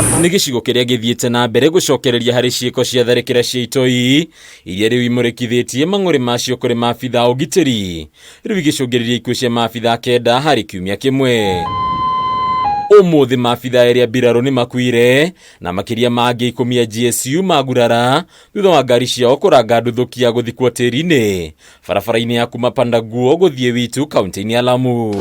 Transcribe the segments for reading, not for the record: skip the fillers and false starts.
Nĩ gĩcigo kĩrĩa gĩthiĩte na mbere gũcokereria harĩ ciĩko cia tharĩkĩra cia itoi iria rĩu imũrĩkithĩtie mang'ũrĩ macio kũrĩ maabitha a ũgitĩri, rĩu igĩcũngĩrĩria ikuũ cia maabitha kenda harĩ kiumia kĩmwe. Ũmũthĩ maabitha erĩ a mbirarũ nĩ makuire na makĩria mangĩ 10 a GSU magurara thutha wa ngari ciao kũranga nduthũki ya gũthikwo tĩri-inĩ barabara-inĩ ya kuma Pandaguo gũthiĩ Witu kaunti-inĩ ya Lamu.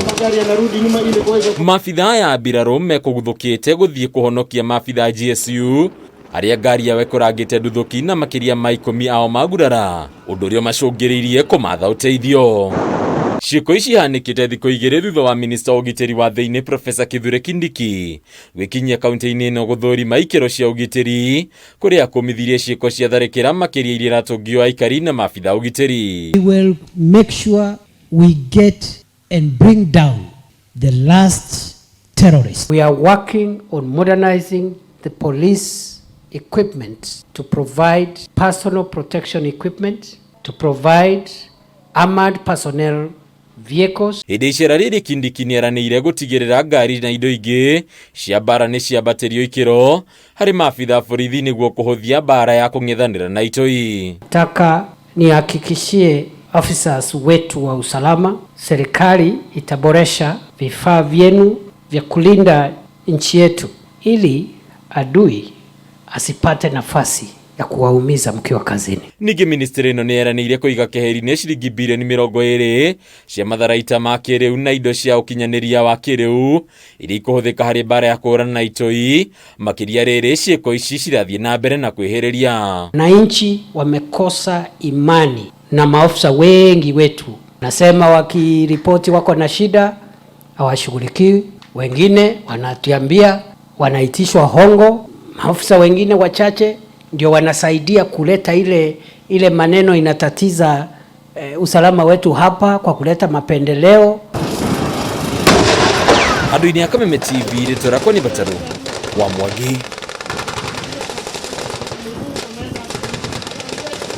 Maabitha aya a mbirarũ mekũguthũkĩte gũthiĩ kũhonokia maabitha a GSU arĩa ngari yao ĩkũrangĩte nduthũki na makĩria ma 10 ao magurara, ũndũ ũrĩa ũmacũngĩrĩirie kũmatha ũteithio. Ciĩko ici ihanĩkĩte thikũ 2 thutha wa minista wa ũgitĩri wa thĩinĩ Professor Kithure Kindiki gwĩkinyia kaunti-inĩ ĩno gũthũrima ikĩro cia ũgitĩri kũrĩa akũmithirie ciĩko cia tharĩkĩra makĩria iria iratũngio aikari na maabitha ũgitĩri. We will make sure we get and bring down the last terrorist. We are working on modernizing the police equipment to provide personal protection equipment, to provide armored personnel vehicles. Hĩndĩ icera rĩrĩ Kindiki nĩeranĩire gũtigĩrĩra ngari na indo ingĩ cia mbara nĩ ciambatĩrio ikĩro harĩ maabitha a borithi nĩguo kũhũthia mbara ya kũng'ethanĩra na itoi. Nataka nihakikishie officers wetu wa usalama, serikali itaboresha vifaa vyenu vya kulinda nchi yetu ili adui asipate nafasi ya kuwaumiza mkiwa kazini. Ningĩ ministry ĩno nĩ yeranĩire kũiga keheri-inĩ ciringi bilioni 20 cia matharaita ma kĩrĩu na indo cia ũkinyanĩria wa kĩrĩu iria ikũhũthĩka harĩ mbara ya kũhũrana na itoi, makĩria rĩrĩ ciĩko ici cirathiĩ na mbere na kwĩhĩrĩria. Wananchi wamekosa imani na maofisa wengi wetu, nasema wakiripoti wako na shida hawashughulikiwi, wengine wanatuambia wanaitishwa hongo, maofisa wengine wachache ndio wanasaidia kuleta ile maneno inatatiza usalama wetu hapa kwa kuleta mapendeleo. Andũ-inĩ a Kameme TV, rĩtwa rĩakwa nĩ Bataru wa Mwangi.